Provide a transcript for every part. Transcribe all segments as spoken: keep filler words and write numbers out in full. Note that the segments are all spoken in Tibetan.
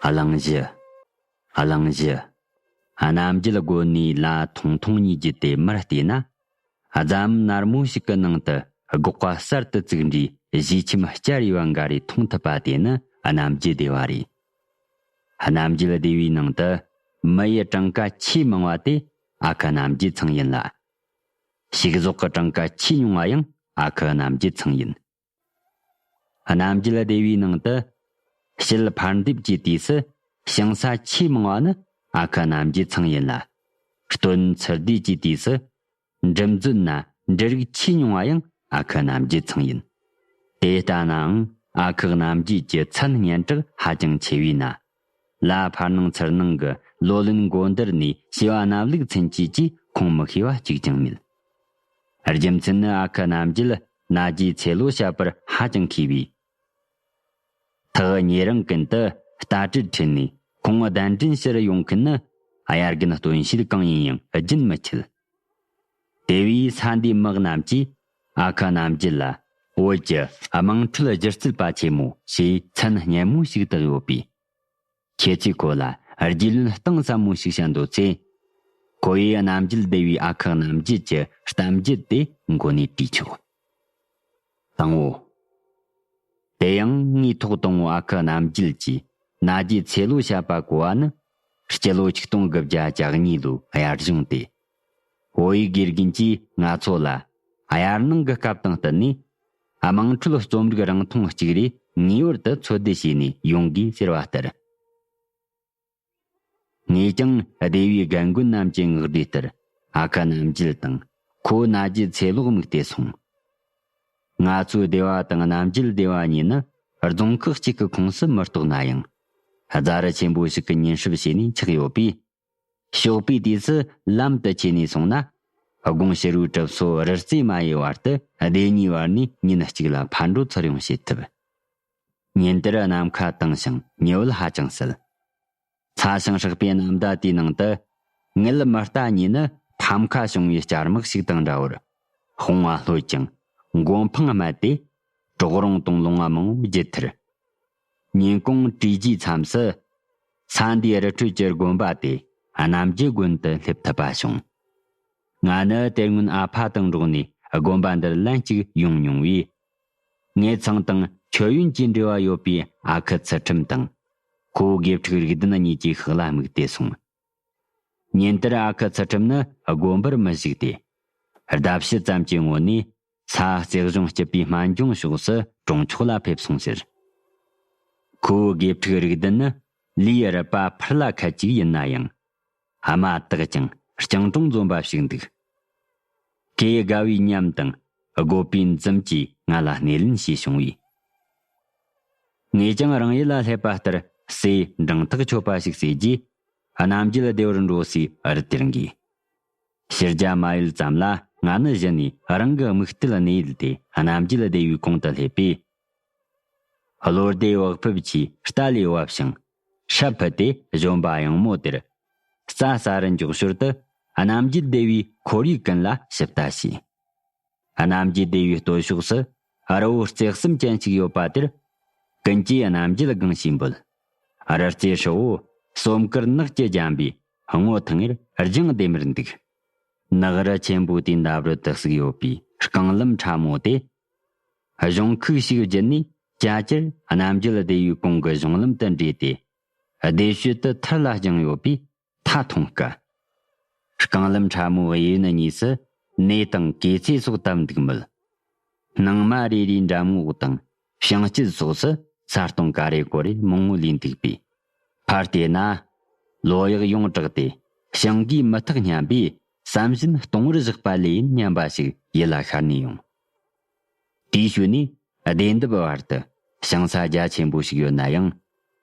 གླེང་གཞི། གླེང་གཞི། རྣམ་འགྱེད་སྒོ་ནས་ལ་ཐུང་ཐུང་གཉིས་བརྒྱུད་དེ་མར་བལྟས་ན། རྫ་མ་ནར་མོ་ཞིག་གི་ནང་དུ་སྒོག་པ་གསར་དུ་བཙུགས་འདྲའི་བཞུས་ཁྱིམ་སྐྱ་རེ་བ་འགའ་རེ་མཐོང་ཐུབ་པ་དེ་ནི་རྣམ་འགྱེད་སྡེ་བ་རེད། རྣམ་འགྱེད་སྡེ་བའི་ནང་དུ་མི་ཡི་གྲངས་ཀ་ཆེས་མང་བ་དེ་ཨ་ཁུ་རྣམ་འགྱེད་ཚང་ཡིན་ལ། ཕྱུགས་ཟོག་གི་གྲངས་ཀ་ཆེས་ཉུང་བ་ཡང་ཨ་ཁུ་རྣམ་འགྱེད་ཚང་ཡིན། རྣམ་འགྱེད་སྡེ་བའི་ནང་དུ་ཞལ་འཕར་འདེབས་ཀྱི་དུས་སུ་ཞིང་ས་ཆེས་མང་བ་ནི་ཨ་ཁུ་རྣམ་འགྱེད་ཚང་ཡིན་ལ། སྟོན་ཚུར་འདེབས་ཀྱི་དུས་སུ་འབྲུ་མཛོད་ན་འབྲུ་རིགས་ཆེས་ཉུང་བ་ཡང་ཨ་ཁུ་རྣམ་འགྱེད་ཚང་ཡིན། དེ་ལྟ་ནའང་ཨ་ཁུ་རྣམ་འགྱེད་ཀྱི་མཚན་སྙན་གྲགས་ཧ་ཅང་ཆེ་བས་ན། ལ་ཕར་ནང་ཚུར་ནང་གི་ལོ་ལོན་འགོ་འདིར་ནས་བྱེ་བ་སྣ་བླུག་ཚུན་ཆད་ཀྱིས་ཁུངས་མི་ཤེས་པ་གཅིག་ཀྱང་མེད། རྒྱུ་མཚན་ནི་ཨ་ཁུ་རྣམ་རྒྱལ་ན་རྒྱའི་ཚེ་ལོ་བཤད་པར་ཧ་ཅང་མཁས་པས། ཐག་ཉེ་རིང་ཀུན་ཏུ་རྟ་དྲེལ་ཁྲིད་ནས་ཁོང་གདན་འདྲེན་ཕྱིར་ཡོང་མཁན་ནི་དབྱར་དགུན་སྟོན་ཤེད་གང་ཡིན་ཡང་རྒྱུན་མི་ཆད། དེ་བས་ས་འདིའི་མི་རྣམས་ཀྱིས་ཨ་ཁུ་རྣམ་རྒྱལ་ལ་བོད་ཀྱི་དམངས་ཁྲོད་སྒྱུ་རྩལ་པ་ཆེན་མོ་ཞེས་མཚན་སྙན་མོ་ཞིག་བཏགས་ཡོད་པས། ཁྱེད་ཚོས་ཁོ་ལ་རྒྱུས་ལོན་གཏིང་ཟབ་མོ་ཞིག་བྱ་འདོད་ཚེ། ཁོ་ཡིས་རྣམ་རྒྱལ་སྡེ་བའི་ཨ་ཁུ་རྣམ་རྒྱལ་གྱི་གཏམ་རྒྱུད་དེ་མགོ་ནས་དྲིས་ཆོག་དང་པོ། དེ་ཡང་ངའི་ཐོག་དང་པོ་ཨ་ཁུ་རྣམ་རྒྱལ་གྱིས་ན་རྒྱའི་ཚེ་ལོ་བཤད་པ་གོ་བ་ནི་སྤྱི་ལོ་ཆིག་སྟོང་དགུ་བརྒྱ་གྱ་གཉིས་ལོའི་དབྱར་གཞུང་སྟེ། བོད་ཡིག་དགེ་རྒན་གྱིས་ང་ཚོ་ལ་དབྱར་གནང་གི་སྐབས་དང་བསྟུན་ནས་དམངས་ཁྲོད་རྩོམ་རིག་རིང་ཐུང་གཅིག་རེ་ངེས་པར་དུ་འཚོལ་བསྡུ་བྱས་ནས་ཡོང་དགོས་ཟེར་བ་ལྟར། ངས་ཀྱང་སྡེ་བའི་རྒན་རྒོན་རྣམས་ཀྱི་མངགས་བསྡུས་ལྟར་ཨ་ཁུ་རྣམ་རྒྱལ་དང་ཁོ་ན་རྒྱའི་ཚེ་ལོ་དམིགས་ཏེ་སོང་། ང་ཚོའི་སྡེ་བ་དང་རྣམ་རྒྱལ་སྡེ་བ་གཉིས་ནི་རྫོང་ཁག་གཅིག་གི་ཁོངས་སུ་མི་གཏོགས་ན་ཡང་། རྫ་རི་ཆེན་པོ་ཞིག་གི་ཉེ་སྲིབ་བྱས་ནས་ཆགས་ཡོད་པས། ཞོགས་པའི་དུས་སུ་ལམ་དུ་ཆས་ནས་སོང་ན། དགོང་ཕྱི་རུའི་གྲིབ་སོ་རི་རྩེ་མ་ཡལ་བར་དུ་སྡེ་གཉིས་བར་ནས་ཉིན་གཅིག་ལ་ཕར་འགྲོ་ཚུར་ཡོང་བྱེད་ཐུབ། ཉིན་དེར་ནམ་མཁའ་དྭངས་ཤིང་ཉི་འོད་ཧ་ཅང་གསལ། ཚ་ཞིང་ཧྲག་པའི་ནམ་ཟླ་དེའི་ནང་དུ། ངེད་མི་རྟ་གཉིས་ནི་ཕམ་ཁ་བྱུང་བའི་སྐྱ་དམག་ཞིག་དང་འདྲ་བར། དཔུང་བ་ལྷོད་ཅིང་མགོ་འཕང་རྨད་དེ། གྲོག་རོང་དང་ལུང་བ་མང་བོ་བརྒྱུད་ཐར། ཉིན་གུང་དྲོས་རྒྱུའི་མཚམས་སུ། ས་འདིའི་རི་ཁྲོད་ཀྱི་དགོན་པ་དེ་རྣམ་རྒྱལ་དགོན་དུ་སླེབས་ཐུབ་པ་བྱུང་། ང་ནི་དེ་སྔོན་ཨ་ཕ་དང་འགྲོགས་ནས་དགོན་པ་འདིར་ལན་གཅིག་ཡོང་མྱོང་བས། ངེད་ཚང་དང་མཆོད་ཡོན་གྱི་འབྲེལ་བ་ཡོད་པའི་ཨ་ཁུ་ཚུལ་ཁྲིམས་དང་། ཁོ་བོ་དགེ་ཕྲུག་རིག་ལྡན་གཉིས་ཀྱི་ཤག་ལ་དམིགས་ཏེ་སོང་། ཉིན་དེར་ཨ་ཁུ་ཚུལ་ཁྲིམས་ནི་དགོན་པར་མི་བཞུགས་ཏེ། ཟླ་ཕྱེད་ཙམ་གྱི་སྔོན་ནས་ས་རྩེ་གཞུང་སྐྱིད་པའི་སྨན་ལྗོངས་ཕྱོགས་སུ་གྲོང་ཆོག་ལ་ཕེབས་སོང་ཟེར། ཁོ་བོ་དགེ་ཕྲུག་རིག་ལྡན་ནི་ལུས་རུས་པ་ཕུར་ལ་ཁད་ཅིག་ཡིན་ན་ཡང་། རྨ་དག་ཅིང་སྤྱང་གྲུང་འཛོམས་པ་ཞིག་འདུག་ཁོས་དགའ་བའི་ཉམས་དང་དགོད་པའི་འཛུམ་གྱིས་ང་ལ་སྣེ་ལེན་བྱས་བྱུང་བས། ངས་ཀྱང་རང་ཡུལ་ལ་སླེབས་པ་ལྟར་སའི་འབྲིང་ཐག་ཆོད་པ་ཞིག་བཟོས་རྗེས། རྣམ་རྒྱལ་སྡེ་བར་འགྲོ་སའི་རི་དེར་འགོས། ཕྱི་རྒྱ་མ་ཡུལ་ཙམ་ལ་ང་ནི་གཞི་ནས་རང་གི་དམིགས་གཏད་གནས་ཡུལ་དེ་རྣམ་རྒྱལ་སྡེ་བའི་གོང་དུ་སླེབས་པས། བློ་བདེ་བག་ཕེབས་ཀྱིས་རྟ་ལས་བབས་ཤིང་། སྲབ་ཕུད་དེ་གཞོན་པ་ཡང་མོ་དེར། རྩྭ་ཟ་རུ་འཇུག་ཞོར་དུ་རྣམ་རྒྱལ་སྡེ་བའི་ཁོར་ཡུག་ཀུན་ལ་ཞིབ་ལྟ་བྱས། རྣམ་རྒྱལ་སྡེ་བའི་སྟོད་ཕྱོགས་སུ་རི་བོ་རྩེ་གསུམ་ཅན་ཞིག་ཡོད་པ་དེར། ཀུན་གྱིས་རྣམ་རྒྱལ་སྒང་ཞེས་འབོད། རི་རྩེ་ཧྲིལ་བོ་གསོམ་དཀར་ནགས་ཀྱིས་བརྒྱན་པས་སྔོ་ཐིང་ངེར་ལྗང་ལྡེམ་མེར་འདུག་ནགས་རི་ཆེན་པོ་དེའི་འདབས་རོལ་དུ་བཙུགས་ཡོད་པའི་རྐང་ལམ་ཕྲ་མོ་དེ། གཞུང་ཁུག་ཞིག་བརྒྱུད་ནས་ཅ་ཅར་རྣམ་རྒྱལ་སྡེ་བའི་གོང་གི་གཞུང་ལམ་དུ་འདྲེས་ཏེ། སྡེ་ཤོད་དུ་ཐར་ལ་བརྒྱངས་ཡོད་པས་མཐའ་མཐོང་དཀའ། རྐང་ལམ་ཕྲ་མོའི་གཡས་གཡོན་གཉིས་སུ་གནས་དང་གེ་ཚེ་སོགས་བཏབ་འདུག་མོད། སྣང་མ་རེ་རེའི་འགྲམ་ངོགས་དང་བྱང་དཀྱིལ་སོགས་སུ་ས་སྟོང་ཀ་རེ་ཀོ་རེ་མང་བོ་ལུས་འདུག་པས། ཕར་བལྟས་ན། ལོ་གཡག་ཡོངས་གྲགས་ཏེ་བྱིང་གིས་མི་ཐག་སྙམ་པའི་བསམ་བཞིན་སྟོང་བར་བཞག་པ་ལས་ཡིན་སྙམ་པ་ཞིག་ཡིད་ལ་ཤར་ནས་ཡོང་། དེའི་ཤུལ་ནས་སྡེ་འདབས་བར་དུ་ཞིང་ས་རྒྱ་ཆེན་པོ་ཞིག་ཡོད་ན་ཡང་།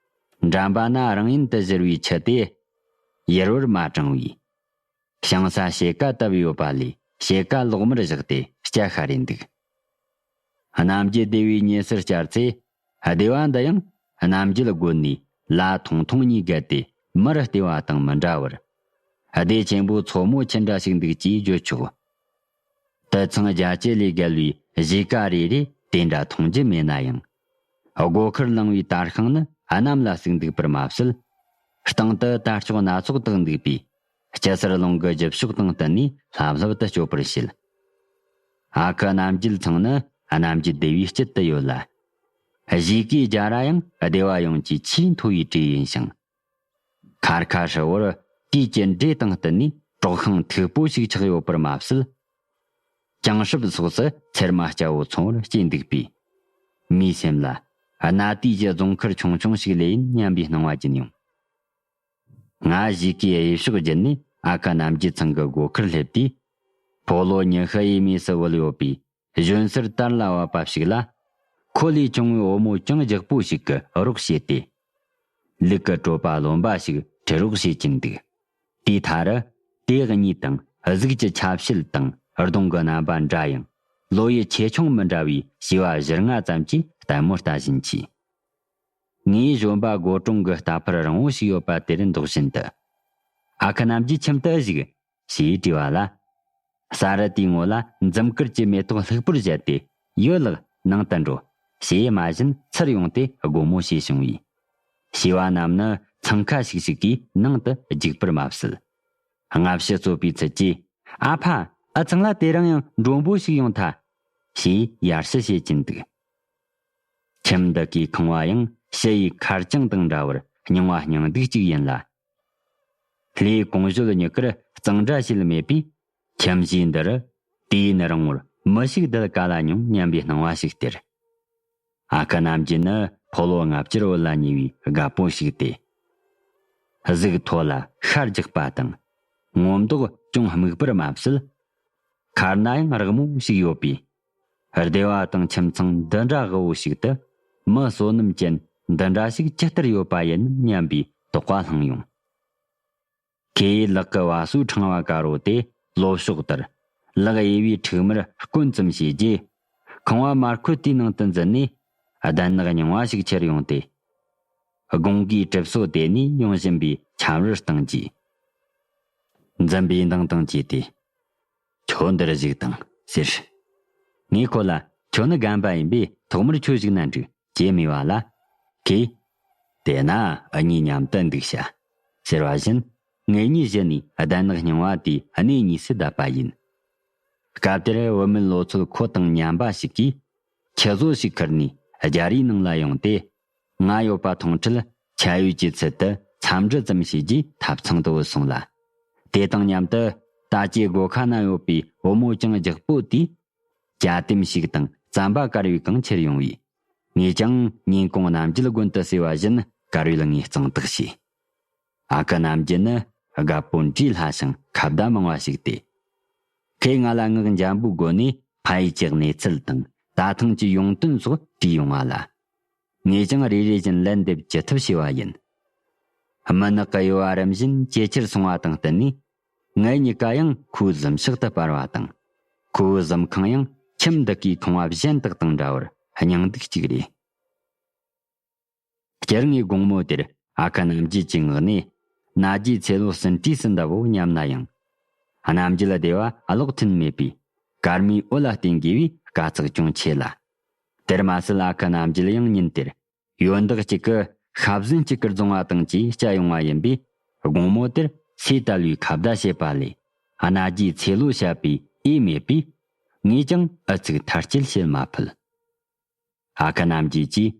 འགྲམ་པ་ན་རང་ཡུལ་དུ་བཞུར་བའི་ཆུ་དེ་ཡུར་བར་མ་དྲངས་པས། ཞིང་ས་ཕྱེད་ཀ་བཏབ་ཡོད་པ་ལས་ཕྱེད་ཀ་ལོག་མར་བཞག་སྟེ་སྐྱ་ཤ་རེ་འདུག་རྣམ་རྒྱལ་སྡེ་བའི་ཉེ་སར་བཅར་ཚེ། སྡེ་བ་འདི་ཡང་རྣམ་རྒྱལ་དགོན་ནས་ལ་ཐུང་ཐུང་གཉིས་བརྒལ་ཏེ་མར་ལྟེ་བ་དང་མི་འདྲ་བར། སྡེ་ཆེན་པོ་མཚོ་མོ་ཆུ་འདྲ་ཞིག་འདུག་ཅེས་བརྗོད་ཆོག་དུད་ཚང་རྒྱ་སྐྱེད་ལས་བརྒལ་བའི་གཞིས་ཀ་རེ་རེ་དེ་འདྲ་མཐོང་རྒྱུ་མེད་ན་ཡང་། སྒོ་ཁར་ལངས་པའི་དར་ཤིང་ནི་ གནམ་ལ་བཙུགས་འདུག་པར་མ་ཟད། སྟེང་དུ་དར་ལྕོག་སྣ་ཚོགས་བཏེགས་འདུག་པས་སྐྱི་སེར་རླུང་གི་རྒྱུ་ཕྱོགས་དང་བསྟུན་ནས་ལྷབ་ལྷུབ་ཏུ་གཅོད་པར་བྱེད། ཨ་ཁུ་རྣམ་རྒྱལ་ཚང་ནི་རྣམ་རྒྱལ་སྡེ་བའི་དཀྱིལ་དུ་ཡོད་ལ། གཞིས་ཀའི་རྒྱ་ར་ཡང་སྡེ་བ་ཡོངས་ཀྱི་ཆེས་མཐོ་བའི་གྲས་ཡིན་ཞིང་། མཁར་ཁ་ཧྲིལ་བོར་དུས་ཀྱི་འབྲས་དང་བསྟུན་ནས་གྲོག་ཤིང་མཐུག་པོ་ཞིག་ཆགས་ཡོད་པར་མ་ཟད། ཀྱང་སྲིབ་སོགས་སུ་ཚེར་མ་སྐྱ་བོ་ཚོང་བར་སྐྱེས་འདུག་པས། མིའི་སེམས་ལ་གནའ་དུས་ཀྱི་རྫོང་མཁར་ཆུང་ཆུང་ཞིག་ལས་ཡིན་སྙམ་པའི་སྣང་བ་སྦྱིན་ཡོང་། ང་གཞིས་ཀའི་གཡས་ཕྱོགས་བརྒྱུད་ནས་ཨ་ཁུ་རྣམ་རྒྱལ་ཚང་གི་སྒོ་ཁར་སླེབས་དུས། ཕོ་ལོ་ཉི་ཤུ་ཡས་མས་སུ་བུད་ཡོད་པའི་གཞོན་སར་དར་ལ་བབས་པ་ཞིག་ལ། ཁོ་ལས་ཆུང་བའི་བུ་མོ་ཅུང་རྒྱགས་པོ་ཞིག་གིས་རོགས་བྱས་ཏེ། ལུག་གི་གྲོད་པ་རློན་པ་ཞིག་དྲིལ་རོགས་བྱེད་ཀྱིན་འདུག་དེའི་མཐའ་རུ་དེ་གཉིས་དང་གཟུགས་ཀྱི་ཆ་བྱད་དང་གདོང་གི་རྣམ་པ་འདྲ་ཡང་ལོ་ཡི་ཆེ་ཆུང་མི་འདྲ་བའི་བྱིས་པ་བཞི་ལྔ་ཙམ་གྱིས་ལྟད་མོ་ལྟ་བཞིན་མཆིས། ངས་གཞོན་པ་སྒོ་གྲོང་གི་རྟ་ཕར་རིང་བོ་ཞིག་ཡོད་པ་དེར་འདོགས་བཞིན་དུ། ཨ་ཁུ་རྣམ་རྒྱལ་ཁྱིམ་དུ་བཞུགས། ཞེས་དྲིས་པ་ལ། ས་རུ་དེའི་ངོས་ལ་འཛུམ་དཀར་གྱི་མེ་ཏོག་ལྷུག་པོར་བཞད་དེ། ཡོད་ལགས། ནང་དུ་འགྲོ། ཞེས་མ་བཞིན་ཚུར་ཡོང་སྟེ་སྒོ་མོ་ཕྱེས་བྱུང་བས། བྱིས་པ་རྣམས་ནི་འཚང་ཁ་ཤིག་ཤིག་གིས་ནང་དུ་འཇུག་པར་མ་བྱེད། སྔ་ཕྱི་རྩོད་པའི་ཚུལ་གྱིས། ཨ་ཕ། ཨ་ཚང་ལ་དེ་རིང་ཡང་མགྲོན་པོ་ཞིག་ཡོང་ཐལ། ཞེས་ཡར་ཞུ་བྱེད་ཀྱིན་འདུག་ཁྱིམ་འདི་གའི་ཁང་བ་ཡང་ཕྱི་ཡི་མཁར་གྱང་དང་འདྲ་བར་རྙིང་བ་རྙིང་སྡུག་ཅིག་ཡིན་ལ། ལྷའི་གོང་བཞོལ་གཉིས་ཀར་གཙང་སྦྲ་བྱེད་མེད་པས། ཁྱིམ་གཞིས་འདིར་དུས་ཡུན་རིང་བོར་མི་ཞིག་སྡོད་ག་ལ་མྱོང་སྙམ་པའི་སྣང་བ་ཞིག་སྟེར། ཨ་ཁུ་རྣམ་རྒྱལ་ནི་ཕོ་ལོ་ལྔ་བཅུར་བུད་ལ་ཉེ་བའི་རྒད་པོ་ཞིག་སྟེ། གཟུགས་མཐོ་ལ་ཤ་རྒྱགས་པ་དང་། ངོ་མདོག་ཅུང་སྨུག་པར་མ་ཟད། ཁ་སྣ་ཡང་རགས་མོ་ཞིག་ཡོད་པས། སྡེ་བ་དང་ཁྱིམ་ཚང་འདི་འདྲ་དབུལ་བོ་ཞིག་ཏུ་མི་བསོད་ནམས་ཅན་འདི་འདྲ་ཞིག་ཇི་ལྟར་ཡོད་པ་ཡིན་སྙམ་པའི་དོགས་པ་ལྷུང་ཡོང་། ཁོས་ལག་གི་བ་སོའི་ཕྲེང་བ་དཀར་བོ་དེ་ལོ་ཕྱོགས་ལྟར་ལག་གཡས་པའི་ཕྲུག་མར་བསྐོན་ཙམ་བྱས་རྗེས། ཁང་བ་མར་ཁུ་དེའི་ནང་དུ་འཛུལ་ནས་གདན་ནག་རྙིང་བ་ཞིག་ཁྱེར་ཡོང་སྟེ། དགུང་གི་གྲིབ་སོ་དེད་ནས་ཡོང་བཞིན་པའི་ཆབ་རར་བཏང་རྗེས། འཛུམ་པའི་མདངས་དང་བཅས་ཏེ། ཁྱོད་འདིར་བཞུགས་དང་ཟེར། ངས་ཁོ་ལ་ཁྱོད་ནི་རྒན་པ་ཡིན་པས་ཐོག་མར་ཁྱོད་བཞུགས་ན་འགྲིག་ཅེས་སྨྲས་པ་ལ། ཁོས། དེས་ན་འུ་གཉིས་མཉམ་དུ་འདུག་བྱ། ཟེར་བ་བཞིན་ངེད་གཉིས་གཞི་ནས་གདན་ནག་རྙིང་བ་དེའི་གནས་གཉིས་སུ་བསྡད་པ་ཡིན། སྐབས་དེར་བུད་མེད་ལོ་ཚོད་ཁོ་དང་མཉམ་པ་ཞིག་གིས་ཁྱི་བཟོ་ཞིག་ཁུར་ནས་རྒྱ་རིའི་ནང་ལ་ཡོང་སྟེ། ང་ཡོད་པ་མཐོང་འཕྲལ་ཁྱད་ཡོད་ཀྱི་ཚུལ་དུ་འཚམས་འདྲི་ཙམ་བྱས་རྗེས་ཐབ་ཚང་དུ་བུད་སོང་ལ། དེ་དང་མཉམ་དུ་ད་ཅི་སྒོ་ཁ་ན་ཡོད་པའི་བུ་མོ་ཅུང་རྒྱགས་པོ་དེས་ཇ་དེམ་ཞིག་དང་རྩམ་པ་དཀར་བའི་གང་ཁྱེར་ཡོང་བས། ངས་ཀྱང་ཉིན་གུང་རྣམ་རྒྱལ་དགོན་དུ་བསུ་བ་བཞིན་དཀར་ཡོལ་ངས་གཙང་དག་བྱས། ཨ་ཁུ་རྣམ་རྒྱལ་ནི་རྒད་པོ་འདྲིས་སླ་ཞིང་ཁ་བརྡ་མང་བ་ཞིག་སྟེ། ཁོས་ང་ལ་ངག་འཇམ་པོའི་སྒོ་ནས་ཕ་ཡུལ་གྱི་གནས་ཚུལ་དང་ད་ཐེངས་ཀྱི་ཡོང་དོན་སོགས་དྲིས་ཡོང་བ་ལ། ངས་ཀྱང་རེ་རེ་བཞིན་ལན་འདེབས་ཅི་ཐུབ་བྱས་པ་ཡིན། མུན་ནག་གི་དབྱེ་བ་རིམ་བཞིན་ཇེ་ཆེར་སོང་བ་དང་བསྟུན་ནས། ངེད་གཉིས་ཀ་ཡང་ཁོའི་གཟིམ་ཤག་ཏུ་སྤར་བ་དང་། ཁོའི་གཟིམ་ཁང་ཡང་ཁྱིམ་འདི་གའི་ཁང་བ་གཞན་དག་དང་འདྲ་བར་རྙིང་སྡུག་ཅིག་རེད། སྤྱིར་ངའི་དགོང་མོ་དེར་ཨ་ཁུ་རྣམ་རྒྱལ་གྱི་ངག་ནས་ན་རྒྱའི་ཚེ་ལོ་ཟིན་བྲིས་སུ་འདའ་བོ་སྙམ་ན་ཡང་། རྣམ་རྒྱལ་སྡེ་བ་གློག་ཐུན་མེད་པས་སྐར་མའི་འོད་ལ་བརྟེན་དགོས་པའི་དཀའ་ཚེགས་ཅུང་ཆེ་ལ། དེར་མ་ཟད་ཨ་ཁུ་རྣམ་རྒྱལ་ཡང་ཉིན་དེར་ཡོན་བདག་གཅིག་གི་ཤ་བཟན་གཅིག་གི་རྫོང་བ་དང་བཅས་བཅར་ཡོང་བ་ཡིན་པས། དགོང་མོ་དེར་ཚེ་དལ་བའི་ཁ་བརྡ་བྱས་པ་ལས་རྣ་རྒྱའི་ཚེ་ལོ་བཤད་པའི་ཨེ་མེད་པས། ངས་ཀྱང་ཨུ་ཚུགས་མཐར་སྐྱེལ་བྱེད་མ་ཕོད། ཨ་ཁུ་རྣམ་རྒྱལ་གྱིས།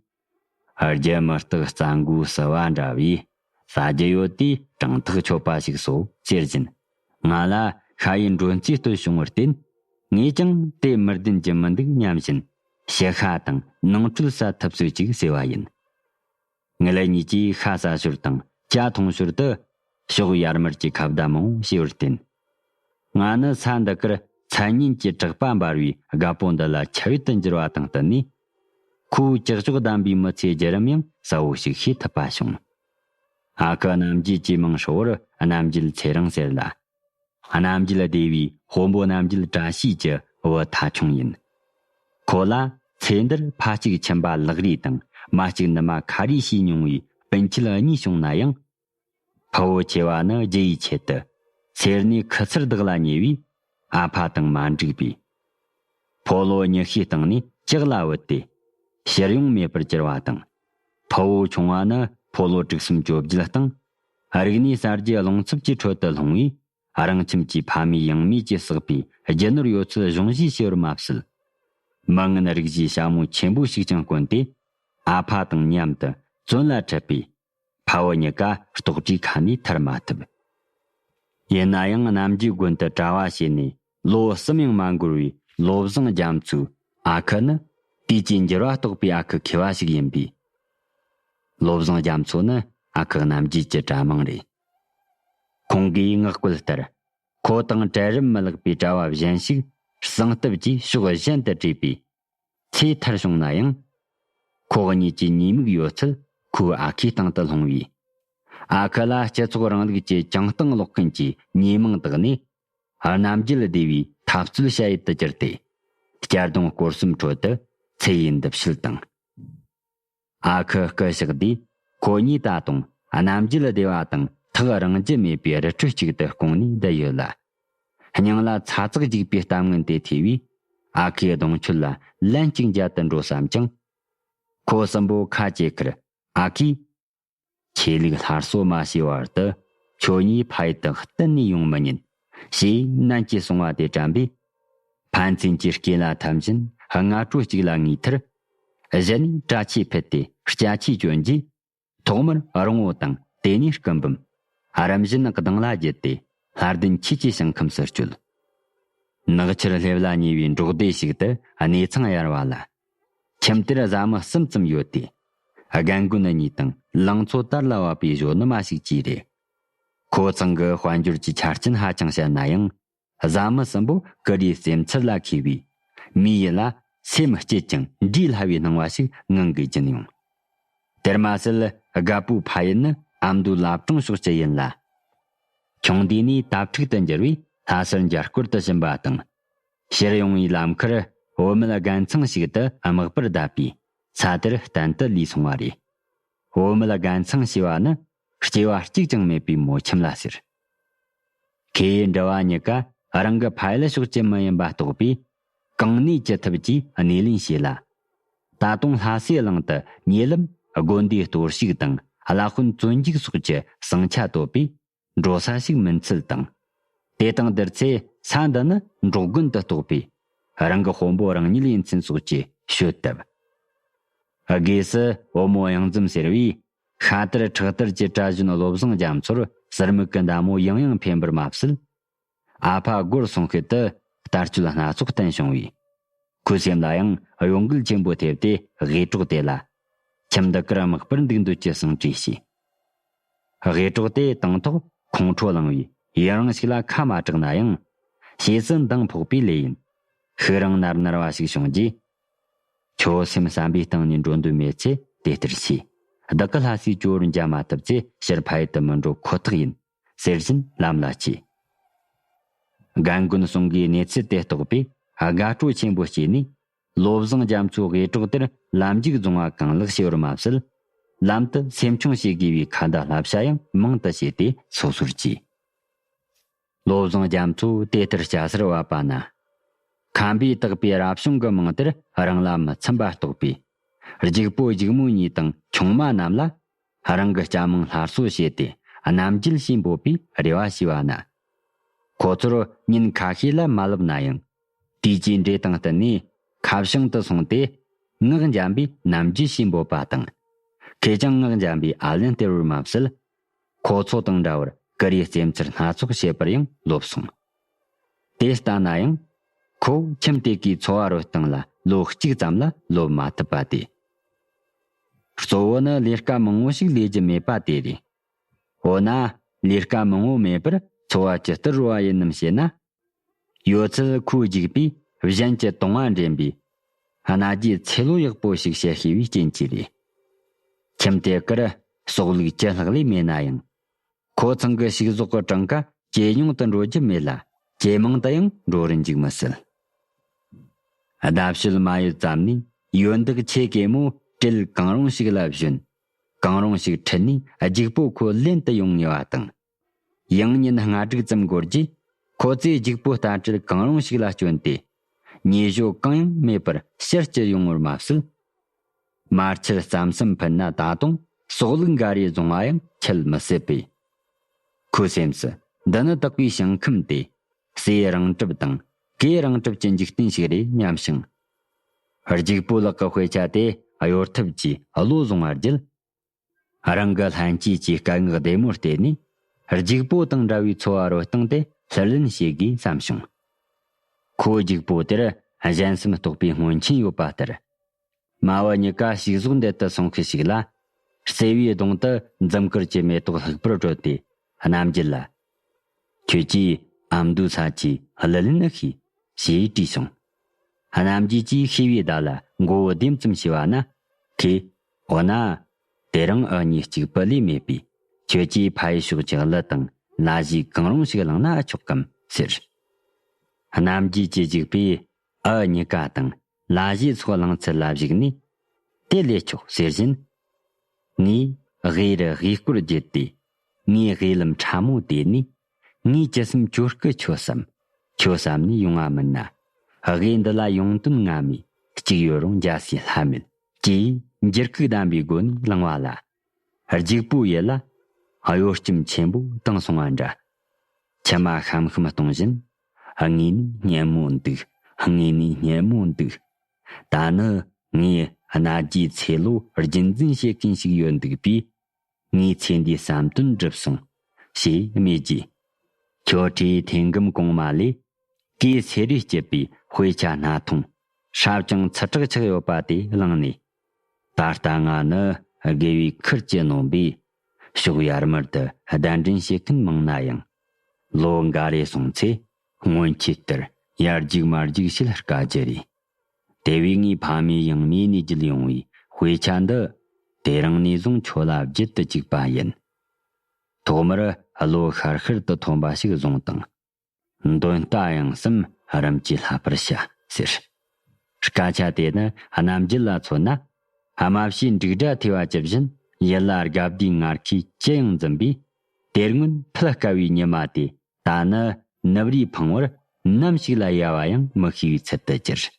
རྒྱུ་མི་རྟག་རྩྭ་མགོའི་ཟིལ་བ་འདྲ་བས། ཟ་རྒྱུ་ཡོད་དུས་གྲང་ཐག་ཆོད་པ་ཞིག་གསོ་ཟེར་བཞིན། ང་ལ་ཤ་ཡི་མགྲོན་རྩིས་སྟོན་བྱུང་བར་བརྟེན། ངས་ཀྱང་དེ་མི་བདེན་རྒྱུ་མི་འདུག་སྙམ་བཞིན། ཕྱི་ཤ་དང་ནང་ཁྲོལ་ཟ་ཐུབ་ཚོད་ཅིག་ཟོས་པ་ཡིན། ངེད་གཉིས་ཀྱིས་ཤ་ཟ་ཞོར་དང་ཇ་འཐུང་ཞོར་དུ། ཕྱོགས་ཡར་མར་གྱི་ཁ་བརྡ་མང་བོ་བྱས་པར་བརྟེན། ང་ནི་ས་འདི་ཀར་མཚན་སྙན་གྱི་གྲགས་པ་འབར་བའི་རྒད་པོ་འདི་ལ་ཆེ་བསྟོད་དུ་འགྱུར་བ་དང་བསྟུན་ནས། ཁོའི་ཀྱག་ཀྱོག་ལྡན་པའི་མི་ཚེའི་བརྒྱུད་རིམ་ཡང་གསལ་བོ་ཞིག་ཤེས་ཐུབ་པ་བྱུང་། ཨ་ཁུ་རྣམ་རྒྱལ་གྱི་མིང་ཧྲིལ་བོར་རྣམ་རྒྱལ་ཚེ་རིང་ཟེར་ལ། རྣམ་རྒྱལ་སྡེ་བའི་དཔོན་པོ་རྣམ་རྒྱལ་བཀྲ་ཤིས་ཀྱི་བུ་ཐ་ཆུང་ཡིན། ཁོ་ལ་ཚེ་འདིར་ཕ་གཅིག་ཁྱིམ་པ་ལག་རིས་དང་མ་གཅིག་ནུ་མ་ཁ་རིས་བྱས་མྱོང་བའི་སྤུན་མཆེད་གཉིས་བྱུང་ན་ཡང་། ཕུ་བོ་ཆེ་བ་ནི་རྒྱུ་ཡི་ཆེད་དུ་ཚེ་ནས་ཁུ་ཚུར་བདག་ལ་ཉེ་བས་ཨ་ཕ་དང་མ་འགྲིག་པས། ཕོ་ལོ་ཉི་ཤུའི་སྟེང་ནས་ལྕགས་ལ་བུད་དེ་ཕྱིར་ཡོང་མེད་པར་གྱུར་བ་དང་། ཕུ་བོ་ཆུང་བ་ནི་ཕོ་ལོ་དྲུག་གསུམ་བཅོ་བརྒྱད་སྟེང་། རིག་གནས་གསར་བརྗེའི་རླུང་འཚུབ་ཀྱི་ཁྲོད་དུ་ལྷུང་བས། རང་ཁྱིམ་གྱི་ཕ་མེས་ཡང་མེས་ཀྱིས་བསགས་པའི་རྒྱུ་ནོར་ཡོད་ཚད་གཞུང་བཞེས་བྱས་པར་མ་ཟད། མི་ངན་རིགས་བཞིའི་ཞྭ་མོ་ཆེན་པོ་ཞིག་ཀྱང་བསྐོན་ཏེ། ཨ་ཕ་དང་མཉམ་དུ་བཙོན་ལ་ཁྲིད་པས། ཕ་བུ་གཉིས་ཀ་ལྟོགས་གྲོས་ཁ་ནས་ཐར་མ་ཐུབ། ཡིན་ན་ཡང་རྣམ་རྒྱལ་དགོན་དུ་གྲྭ་བ་བྱས་ནས་ལོ་གསུམ་ཡང་མ་འགོར་བའི་བློ་བཟང་རྒྱ་མཚོའི་ཨ་ཁུ་ནི། དུས་ཀྱི་འགྱུར་བ་རྟོགས་པའི་ཨ་ཁུ་མཁས་པ་ཞིག་ཡིན་པས། བློ་བཟང་རྒྱ་མཚོ་ནི་ཨ་ཁུ་རྣམ་རྒྱལ་གྱི་གྲྭ་མང་རེད། ཁོང་གིས་ངག་བཀོད་ལྟར། ཁོ་དང་གྲལ་རིམ་མི་ལེགས་པའི་གྲྭ་བ་གཞན་ཞིག་གསང་སྟབས་ཀྱིས་ཕྱོགས་གཞན་དུ་བྲོས་པས། ཚེ་ཐར་བྱུང་ན་ཡང་། ཁོ་གཉིས་ཀྱི་ཉེས་དམིགས་ཡོད་ཚད་ཁོའི་ཨ་ཁུའི་སྟེང་དུ་ལྷུང་བས། ཨ་ཁུ་ལ་སྤྱི་ཚོགས་རིང་ལུགས་ཀྱི་བྱང་སྟེང་ལོག་མཁན་གྱི་ཉེས་མིང་བཏགས་ནས། རྣམ་རྒྱལ་སྡེ་བའི་འཐབ་རྩོད་བྱ་ཡུལ་དུ་གྱུར་ཏེ། གཅར་རྡུང་སྐོར་གསུམ་ཁྲོད་དུ་ཚེ་ཡི་འདུ་བྱེད་བཏང་། ཨ་ཁུ་སྐུ་གཤེགས་དུས་ཁོ་གཉིས་ད་དུང་རྣམ་རྒྱལ་སྡེ་བ་དང་ཐག་རིང་རྒྱུ་མེད་པའི་རི་ཁྲོད་ཅིག་ཏུ་སྐུང་ནས་བསྡད་ཡོད་ལ། སྙིང་ལ་ཚ་ཚག་འཇིགས་པའི་གཏམ་ངན་དེ་ཐོས་པས། ཨ་ཁུའི་གདུང་མཆོད་ལ་ལན་གཅིག་མཇལ་དུ་འགྲོ་བསམ་ཀྱང་། ཁོ་གསུམ་པོ་ཁ་གྱེས་ཁར་ཨ་ཁུས། ཆོས་ལུགས་སླར་གསོ་མ་བྱས་བར་དུ་ཁྱོད་གཉིས་ཕ་ཡུལ་དུ་གཏན་ནས་ཡོང་མི་ཉན། ཞེས་ནན་གྱིས་གསུངས་པ་དེ་དྲན་པས། ཕན་ཚུན་གྱི་སྐེ་ལ་འཐམ་བཞིན་སྔ་དྲོ་གཅིག་ལ་ངེས་མཐར། གཞི་ནས་གྲྭ་ཆས་ཕུད་དེ་སྐྱ་ཆས་གྱོན་རྗེས། ཐོག་མར་རོང་བོ་དང་དེ་ནས་སྐུ་འབུམ། རིམ་བཞིན་གདང་ལ་བརྒྱུད་དེ་ལྷ་ལྡན་ཆོས་ཀྱི་ཞིང་ཁམས་སུ་བསྐྱོད། ནགས་ཆུར་སླེབས་ལ་ཉེ་བའི་འབྲོག་སྡེ་ཞིག་ཏུ་གནས་ཚང་གཡར་བ་ལ། ཁྱིམ་དེར་བཟའ་མི་གསུམ་ཙམ་ཡོད་དེ། རྒན་རྒོན་གཉིས་དང་ལང་ཚོ་དར་ལ་བབས་པའི་གཞོན་ནུ་མ་ཞིག་བཅས་རེད། ཁོ་ཚང་གི་དཔལ་འབྱོར་གྱི་ཆ་རྐྱེན་ཧ་ཅང་ཞན་ན་ཡང་། བཟའ་མི་གསུམ་པོ་ཀུ་རེའི་རྩེད་འཚེར་ལ་མཁས་པས། མིའི་ཡིད་ལ་སེམས་སྐྱིད་ཅིང་འདྲིས་སླ་བའི་སྣང་བ་ཞིག་ངང་གིས་སྦྱིན་ཡོང་། དེར་མ་ཟད་རྒད་པོའི་ཕ་ཡུལ་ནི་ཨ་མདོའི་བླ་བྲང་ཕྱོགས་ཀྱི་ཡིན་ལ། ཁྱུང་སྡེ་ནས་དྭ་ཕྲུག་ཏུ་འགྱུར་བས་ལྷ་སར་མཇལ་སྐོར་དུ་ཕྱིན་པ་དང་། ཕྱིར་ཡོང་བའི་ལམ་ཁར་བུད་མེད་རྒན་ཚང་ཞིག་ཏུ་དམག་པར་བསྡད་པས་ས་དེར་གཏན་དུ་ལུས་སོང་བ་རེད། བུད་མེད་རྒན་ཚང་ཞེས་པ་ནི་སྐྱེ་བ་གཅིག་ཀྱང་མེད་པའི་མོ་ཁྱིམ་ལ་ཟེར། ཁོས་འདྲ་བ་གཉིས་ཀ་རང་གི་ཕ་ཡུལ་ཕྱོགས་ཀྱི་མི་ཡིན་པ་རྟོགས་པས། གང་ནུས་ཅི་ཐུབ་ཀྱིས་སྣེ་ལེན་བྱས་ལ། ད་དུང་ལྷ་སའི་གླིང་དུ་ཉེ་ལམ་དགོན་སྡེའི་གཏོར་བཤིག་དང་བླ་དཔོན་བཙོན་འཇུག་སོགས་ཀྱི་ཟིང་ཆ་བཏོད་པས། འགྲོ་ས་ཞིག་མིན་ཚུལ་དང་། དེ་དང་བསྡུར་ཚེ་ས་འདི་ནི་འབྲོག་དགོན་དུ་གཏོགས་པས། རང་གི་དཔོན་པོ་རང་ཉིད་ཡིན་ཚུལ་སོགས་ཀྱིས་བཤོལ་བཏབ། སྒོས་སུ་བུ་མོ་གཡང་འཛོམས་ཟེར་བས། ཤ་དར་ཁྲག་དར་གྱི་གྲྭ་གཞོན་བློ་བཟང་རྒྱ་མཚོར་ཟུར་མིག་གི་མདའ་མོ་ཡང་ཡང་འཕེན་པར་མ་ཟད། ཨ་ཕ་སྒོར་སོང་ཤུལ་དུ་ལྟ་སྤྱོད་སྣ་ཚོགས་བསྟན་བྱུང་བས། ཁོའི་སེམས་ལ་ཡང་གཡོ་འགུལ་ཆེན་པོ་ཐེབས་ཏེ་དགེ་གྲོགས་དེ་ལ། ཁྱིམ་འདི་ཀར་དམག་པར་འདུག་འདོད་ཀྱི་གསང་གྲོས་བྱས། དགེ་གྲོགས་དེ་དང་ཐོག་ཁོང་ཁྲོ་ལངས་བས་ཡུན་རིང་ཞིག་ལ་ཁ་མ་གྲགས་ན་ཡང་། ཕྱིས་སུ་འདང་ཕོག་པའི་ལས་ཡིན། ཤུགས་རིང་ནར་ནར་བ་ཞིག་བྱུང་རྗེས། ཁྱོད་སེམས་བསམ་པའི་སྟེང་ནས་འགྲོ་འདོད་མེད་ཚེ་དེ་ལྟར་བྱས། བདག་གི་ལྷ་སའི་ཇོ་བོར་མཇལ་མ་ཐུབ་ཚེ་ཕྱིར་ཕ་ཡུལ་དུ་མི་འགྲོ་ཁོ་ཐག་ཡིན། ཟེར་བཞིན་ལམ་ལ་ཆས། རྒན་རྒོན་གསུམ་གྱིས་གནས་ཚུལ་དེ་རྟོགས་པས་དགའ་སྤྲོ་ཆེན་པོ་སྐྱེས་ནས། བློ་བཟང་རྒྱ་མཚོའི་དགེ་གྲོགས་དེར་ལམ་འཇུག་རྫོང་བ་གང་ལེགས་བྱས་པར་མ་ཟད། ལམ་དུ་སེམས་ཆུང་བྱེད་དགོས་པའི་ཁ་བརྡ་བསླབ་བྱ་ཡང་མང་དུ་བྱས་ཏེ་སོ་སོར་གྱིས། བློ་བཟང་རྒྱ་མཚོ་དེ་ལྟར་སྐྱ་སར་བབས་པ་ན། ཁམས་པའི་དག་པའི་རབ་བྱུང་གི་མིང་དེར་རང་ལ་མི་འཚམ་པ་རྟོགས་པས། རྒྱུག་པོ་རྒྱུག་མོ་གཉིས་དང་ཆུང་མ་རྣམས་ལ། རང་གི་སྐྱ་མིང་སླར་གསོ་བྱས་ཏེ་རྣམ་འགྱུར་ཞེས་འབོད་པའི་རེ་བ་ཞུས་པ་ན། ཁོ་ཚོར་ཉིན་ཁ་ཤས་ལ་མ་ལབ་ན་ཡང་། དུས་ཀྱི་འགྲོས་དང་བསྟུན་ནས་ཁ་བྱང་དུ་སོང་སྟེ། ངག་འཇམ་པའི་རྣམ་འགྱུར་ཞེས་འབོད་པ་དང་། ཁོས་ཀྱང་ངག་འཇམ་པའི་ཨ་ལན་སྟེར་བར་མ་ཟད། ཁོ་ཚོ་དང་འདྲ་བར་ཀུ་རེའི་རྩེད་མཚར་སྣ་ཚོགས་བྱེད་པར་ཡང་ལོབས་སོང་། དེ་ལྟ་ན་ཡང་། ཁོ་ཁྱིམ་དེ་གའི་འཚོ་བ་རོལ་སྟངས་ལ་ལོ་གཅིག་ཙམ་ལ་ལོབས་མ་ཐུབ་པ་སྟེ། གཙོ་བོ་ནི་ལས་ཀ་མང་བོ་ཞིག་ལས་རྒྱུ་མེད་པ་དེ་རེད། འོ་ན། ལས་ཀ་མང་བོ་མེད་པར་འཚོ་བ་ཇི་ལྟར་རོལ་བ་ཡིན་ནམ་ཞེ་ན། ཡོད་ཚད་ཁོའི་རྒྱུག་པས་གཞན་གྱི་དུང་བ་འདྲེན་པའི་རྣ་རྒྱའི་ཚེ་ལོ་ཡག་པོ་ཞིག་བཤད་ཤེས་པའི་རྐྱེན་གྱིས་རེད། ཁྱིམ་དེ་ཀར་ཟོག་ལུག་ཅི་ལྷག་ལས་མེད་ན་ཡང་། ཁོ་ཚང་གི་ཕྱུགས་ཟོག་གི་གྲངས་ཀ་ཇེ་ཉུང་དུ་འགྲོ་རྒྱུ་མེད་ལ། ཇེ་མང་དུ་ཡང་འགྲོ་རུ་འཇུག་མི་སྲིད། ཟླ་ཕྱེད་མ་ཡོད་ཙམ་ནས་ཡོན་བདག་ཆེ་གེ་མོ་དྲེལ་གང་རུང་ཞིག་ལ་བཞོན། གང་རུང་ཞིག་ཁྲིད་ནས་རྒྱུག་པོ་ཁོ་ལེན་དུ་ཡོང་ངེས་པ་དང་། ཡང་ཉིན་ལྔ་དྲུག་ཙམ་འགོར་རྗེས། ཁོ་ཚོས་རྒྱུག་པོ་རྟ་དྲེལ་གང་རུང་ཞིག་ལ་བསྐྱོན་ཏེ། ཉེས་བྱོས་གང་ཡང་མེད་པར་ཕྱིར་སྐྱུར་ཡོང་བར་མ་ཟད། མར་ཆུར་རྩམ་ཟན་ཕུལ་ན་ད་དུང་ཟོག་ལུག་འགའ་རེ་བཟུང་བ་ཡང་ཁྱད་མི་སྲིད་པས། ཁོའི་སེམས་སུ་འདི་ནི་དག་པའི་ཞིང་ཁམས་ཏེ། ཟས་རང་གྲུབ་དང་གོས་རང་གྲུབ་ཀྱི་འཇིག་རྟེན་ཞིག་རེད་སྙམ་ཞིང་། རྒྱུག་པོ་ལག་གི་དཔེ་ཆ་དེ་གཡོར་ཐབས་ཀྱིས་བློ་བཟུང་བར་བརྒྱུད། རང་གི་ལྷན་སྐྱེས་ཀྱི་སྐད་ངག་བདེ་མོར་བལྟས་ནས། རྒྱུག་པོ་དང་འདྲ་བའི་འཚོ་བ་རོལ་སྟངས་དེ་ལྷུར་ལེན་བྱེད་དགོས་བསམ་བྱུང་། ཁོ་རྒྱུག་པོ་དེར་གཞན་སེམས་རྟོགས་པའི་སྔོན་ཆད་ཡོད་པ་ལྟར། མ་བུ་གཉིས་ཀ་ཞིག་ཟོག་འདེད་དུ་སོང་ཁུལ་ཞིག་ལ། བརྩེ་བའི་གདོང་དུ་འཛུམ་དཀར་གྱི་མེ་ཏོག་ལྷུག་པར་བགྲོད་དེ་རྣམ་རྒྱལ་ལ། ཁྱོད་ཀྱིས་ཨ་མདོའི་ས་ཆའི་ཀླུ་ལེན་ནི་ཤེས་ཞེས་དྲིས་སོང་། རྣམ་རྒྱལ་གྱིས་ཤེས་པའི་བརྡ་ལ་མགོ་བོ་ལྡེམ་ཙམ་བྱས་པ་ན། ཁོས། འོ་ན། དེ་རིང་འུ་གཉིས་གཅིག་པུ་ལས་མེད་པས་ཁྱོད་ཀྱིས་ཕ་ཡུལ་ཕྱོགས་ཀྱི་ཀླུ་དང་ལ་གཞས་གང་རུང་ཞིག་བླངས་ན་ཆོག་གམ་ཟེར། རྣམ་རྒྱལ་གྱི་རྒྱུག་པས་འུ་གཉིས་ཀ་དང་ལ་གཞས་ཚོ་བླངས་ཚུལ་ལ་གཞིགས་ནས། དེ་ལས་ཆོག་ཟེར་བཞིན། ངས་དབུས་རུ་དབུས་སྐོར་བརྒྱུད་དེ། ངའི་དབུས་ལམ་ཕྲ་མོ་དེད་ནས། ངའི་ཅི་བསམ་ཁྱོད་སྐུ་ཁྱོད་བསམ། ཁྱོད་བསམ་ནས་ཡོང་བ་མིན་ན། དབུས་འདི་ལ་ཡོང་དོན་སྔ་མས་གཅིག་ཡོད་རུང་རྒྱལ་སའི་ལྷ་མེད། ཅེས་འགྱུར་ཁུག་ལྡན་པའི་སྒོ་ནས་ལངས་པ་ལ། རྒྱུག་པོའི་ཡིད་ལ་གཡོ་སྐྱོམ་ཆེན་པོ་བཏང་སོང་བ་འདྲ། མཆི་མ་ཤམ་ཤམ་གཏོང་བཞིན། དངོས་ནས་སྙན་མོ་འདུག་དངོས་ནས་སྙན་མོ་འདུག་ད་ནི་ངས་གནའ་རྒྱའི་ཚེ་ལོ་རྒྱུན་འཛིན་བྱེད་མཁན་ཞིག་ཡོད་འདུག་པས། ངའི་ཚེ་འདིའི་བསམ་དོན་འགྲུབ་སོང་ཞེས་སྨྲས་རྗེས། ཁྱོད་ཁྲིའི་ཐེན་སྒམ་གོང་མ་ལས་གོས་སེ་རས་སྐྱེད་པའི་དཔེ་ཆ་སྣ་ཐུང་ཧྲབ་ཅིང་ཚུལ་དྲག་ཆགས་ཡོད་པ་དེ་བླངས་ནས། ད་ལྟ་ང་ནི་དགེ་བའི་ཁུར་གྱི་ནོམ་པས་ཕྱོགས་ཡར་མར་དུ་གདན་འདྲེན་བྱེད་མཁན་མང་ན་ཡང་། ལོ་འགའ་རེ་སོང་ཚེ་སྔོན་ཆད་ལྟར་ཡར་རྒྱུག་མར་རྒྱུག་བྱེད་དཀའ་རྒྱུ་རེད། དེ་བས་ངའི་ཕ་མས་ཡང་མེས་ནས་བརྒྱུད་ཡོང་བའི་དཔེ་ཆ་འདི་དེ་རིང་ནས་བཟུང་ཁྱོད་ལ་བརྒྱུད་དུ་བཅུག་པ་ཡིན། ཐོག་མར་བློ་ཤར་ཤར་དུ་ཐོན་པ་ཞིག་བཟུང་དང་། འདོན་རྟ་ཡང་གསུམ་རིམ་གྱིས་ལྷག་པར་བྱ་ཟེར། སྐད་ཆ་དེ་ནི་རྣམ་རྒྱལ་ལ་མཚོན་ན། རྨ་བྱའི་འབྲུག་སྒྲ་ཐོས་པ་ཇི་བཞིན་ཡིད་ལ་དགའ་བདེའི་ངར་ཁུག་ཅི་ཡང་འཛིན་པས། དེ་སྔོན་ཕུལ་དཀའ་བའི་ཉི་མ་དེ་ད་ནི་ནུབ་རིས་ཕང་བར་ནམ་ཞིག་ལ་ཡལ་བ་ཡང་མི་ཤེས་པའི་ཚུལ་དུ་གྱུར།